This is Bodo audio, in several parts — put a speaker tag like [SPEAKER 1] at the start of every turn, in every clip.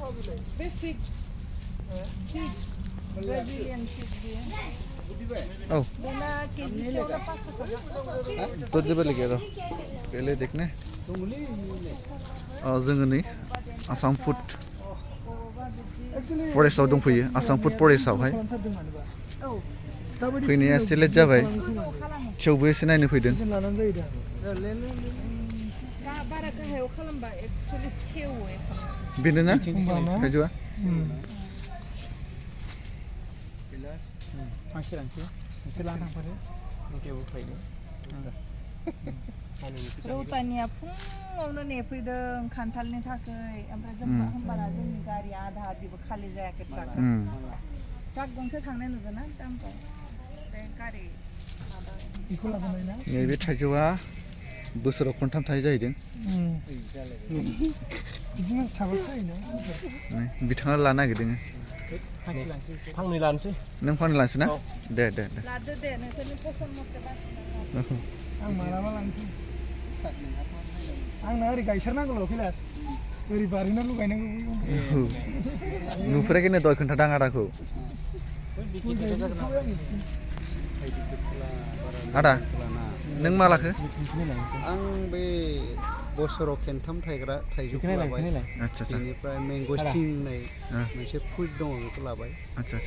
[SPEAKER 1] बे फिग ब्राजिलियन फिग बियो
[SPEAKER 2] औ
[SPEAKER 1] बेना केजिसेयावनो 500 थाखा
[SPEAKER 2] तो जेबो लगे र' बेले देखने जोङो नै आसाम फुड फरेस्टआव दंफैयो आसाम फुड फरेस्टआवहाय फैनाया एसे लेट जाबाय थेवबो एसे नायनो फैदों
[SPEAKER 1] बारा गाहायाव खालामबा एक्चुअली सेवो
[SPEAKER 2] बेनो ना थाइजौआ
[SPEAKER 3] फांसे लांसै नोंसोर लाना थांफादो लकेलबो फैदो
[SPEAKER 1] रौतानिया फुङावनो नेफैदों खान्थालनि थाखाय ओमफ्राय जों होमबाना जोंनि गारिया आधा आधिबो खालि जायाखै ट्राक गंसे थांनाय नुदों ना दामखौ बे गारि
[SPEAKER 2] नैबे थाइजौआ बोसोराव खनथाम थायो जाहैदों
[SPEAKER 3] बिदिनो थाबाय थायोना
[SPEAKER 2] बिथाङा लानो नागिरदों
[SPEAKER 3] फांनै लानोसै
[SPEAKER 2] नों फांनै लानोसै ना दे
[SPEAKER 1] लादो दे नोंसोरनि पसन मथे बासिना
[SPEAKER 3] आं मालाबा लांसै आंना ओरै गायसारनांगौल' फैलास ओरै बारिना लगायनांगौ
[SPEAKER 2] नुफेराखैनो दहाय खोन्थादों आदाखौ आदा नों मा लाखो
[SPEAKER 4] आं बे बोसोराव खेनथाम थायग्रा थाइजौखौ लाबाय
[SPEAKER 2] आच्छा
[SPEAKER 4] बेनिफ्राय मेंगस्टिन होननाय मोनसे फ्रुइट दङ बेखौ लाबाय
[SPEAKER 2] आच्छा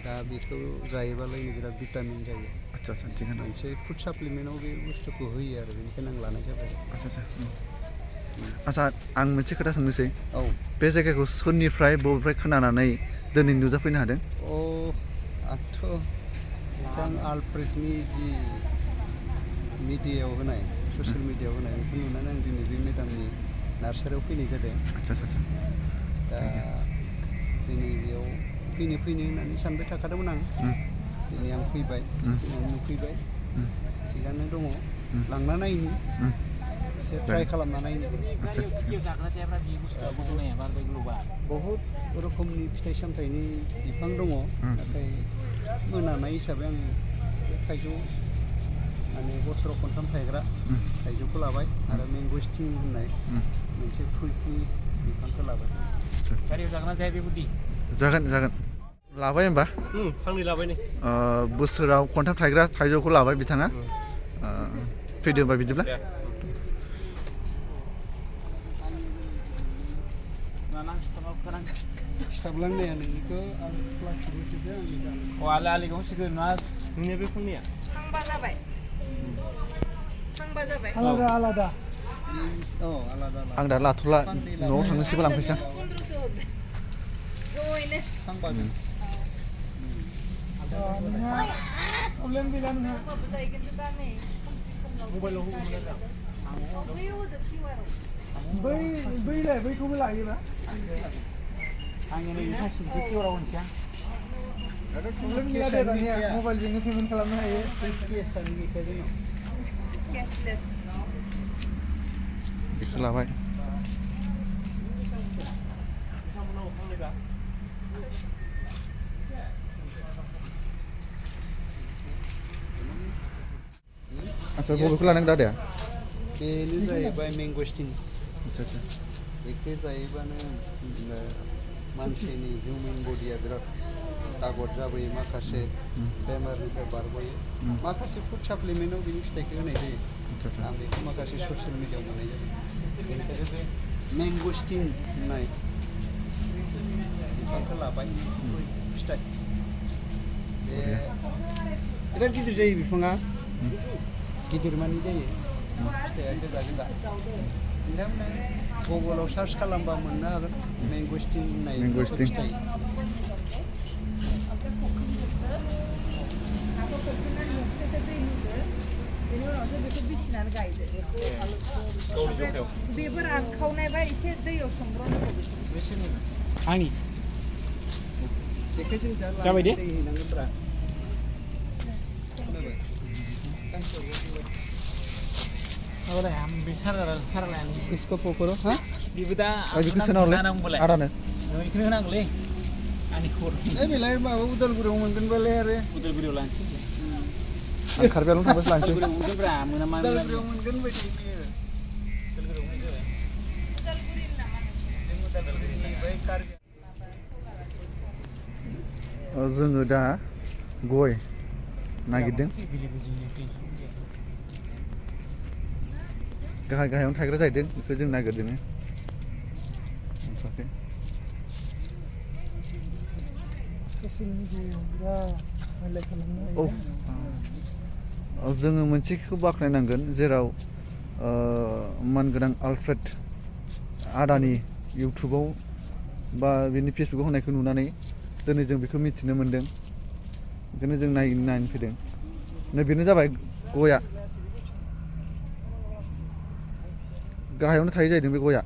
[SPEAKER 4] दा बेखौ जायोबालाय बिराद भिटामिन जायो
[SPEAKER 2] आच्छा थिगानो
[SPEAKER 4] मोनसे फुड साप्लिमेन्टाव बे बुस्थुखौ होयो आरो बेनिखायनो आं लानाय जाबाय
[SPEAKER 2] आच्छा आं मोनसे खोथा सोंनोसै
[SPEAKER 4] औ
[SPEAKER 2] बे जायगाखौ सोरनिफ्राय बबेनिफ्राय खोनानानै दिनै नुजाफैनो हादों
[SPEAKER 4] आंथ' बिथां आलफ्रेडनि जि मिडियायाव होनाय ससियेल मिडियायाव होनाय बेखौ नुनानै आं दिनै बे मेदामनि नार्सारियाव फैनाय जादों
[SPEAKER 2] आच्छा
[SPEAKER 4] दा दिनै बेयाव फैनो होननानै सानबाय थाखादोंमोन आं दिनै आं फैबाय नुफैबाय थिगानो दङ लांना नायनि एसे ट्राइ खालामना नायनि बहुद रोखोमनि फिथाइ सामथाइनि बिफां दङ नाथाय मोनानाय हिसाबै आं बे थाइजौ माने बोसोराव खनथाम थायग्रा थाइजौखौ लाबाय आरो मेंगस्टिन होननाय मोनसे फ्रुइटनि बिफांखौ लाबाय
[SPEAKER 3] गारियाव जागोन ना जाया बेबायदि
[SPEAKER 2] जागोन लाबाय होमबा
[SPEAKER 3] फांनै लाबाय नै
[SPEAKER 2] बोसोराव खनथाम थायग्रा थाइजौखौ लाबाय बिथाङा फैदो होमबा बिदिब्ला
[SPEAKER 4] खिथाब्लांनाया नोंनिखौ आरो प्लास्टिकखौ आंनि
[SPEAKER 3] आलिखौ होसिगोन ना नोंनिया बे फांनैया
[SPEAKER 1] थांबा जाबाय
[SPEAKER 3] आलादा
[SPEAKER 4] आलादा
[SPEAKER 2] आं दा लाथ'ला न'आव थांनोसैबो लांफैसै
[SPEAKER 1] जयैनो
[SPEAKER 4] थांबाजों
[SPEAKER 3] प्रब्लेम गैला नोंहा
[SPEAKER 1] जायो खिन्थु दा नै
[SPEAKER 3] मबाइलाव
[SPEAKER 1] बैलाय
[SPEAKER 3] बैखौबो लायोबा आंनि नै थासिखौ किउआराव होनोसै आं प्रब्लेम गैया दे दानिया मबाइलजोंनो पेमेन्ट खालामनो हायो
[SPEAKER 4] केसानो गैखाया जोंनाव
[SPEAKER 1] केसलेस
[SPEAKER 2] बेखौ लाबाय आच्छा बबेखौ लानांगौ दादाया
[SPEAKER 4] बेनो जाहैबाय मेंगस्टिन बेखौ जायोबानो मानसिनि हिउमेन बडिया बिराद तागद जाबोयो माखासे बेमारनिफ्राय बारग'यो माखासे फुड साप्लिमेन्टाव बिनि फिथाइखौ होनाय जायो आं बेखौ माखासे ससियेल मिडियायाव मोननाय जायो बेनिखायनो बे मेंगस्टिन होननाय बिफांखौ लाबाय फिथाइ बे बिराद गिदिर जायो बिफाङा गिदिर मानि जायो फिथाइया गोजा नोंथांमोना गुगोलाव सार्च खालामबा मोननो हागोन मेंगस्टिन होननाय फिथाइ
[SPEAKER 1] बेनि उनावसो बेखौ बिसिनानै गायदो बेबो रानखावनायबा एसे दैयाव सोमब्रनांगौ
[SPEAKER 3] आंनि
[SPEAKER 4] बेखौ जों दा
[SPEAKER 3] जाबाय दे
[SPEAKER 4] दै हैनांगोनब्रा
[SPEAKER 3] Ahora ya, besar la
[SPEAKER 4] इसको पकड़ो हाँ
[SPEAKER 3] Bibuda
[SPEAKER 2] बेखौ सोनाहरलाय आदानो
[SPEAKER 3] बेखौनो होनांगौलै आंनि खबर
[SPEAKER 4] बेलाय माबा उदालगुरियाव मोनगोनबालाय आरो
[SPEAKER 3] उदालगुरियाव लानोसै
[SPEAKER 2] आं कार्बिआलं थांबासो लानोसै
[SPEAKER 3] उदालगुरियाव मोनगोनब्रा मोना मा
[SPEAKER 4] उदालगुरियाव मोनगोन बायदि नुयो
[SPEAKER 1] उदालगुरि नामा
[SPEAKER 4] जों उदालगुरिनिफ्राय कार्बि
[SPEAKER 2] जोङो दा गय नागिरदों गाहाय गाहायावनो थायग्रा जाहैदों बेखौ जों नागिरदों जोङो मोनसेखौ बाख्नायनांगोन जेराव मानगोनां आलफ्रेड आदानि इउटुबाव बा बिनि फेसबुकाव होनायखौ नुनानै दिनै जों बेखौ मिथिनो मोन्दों बेखौनो जों नायनो फैदों नै बेनो जाबाय गया गाहायावनो थायो जाहैदों बे गया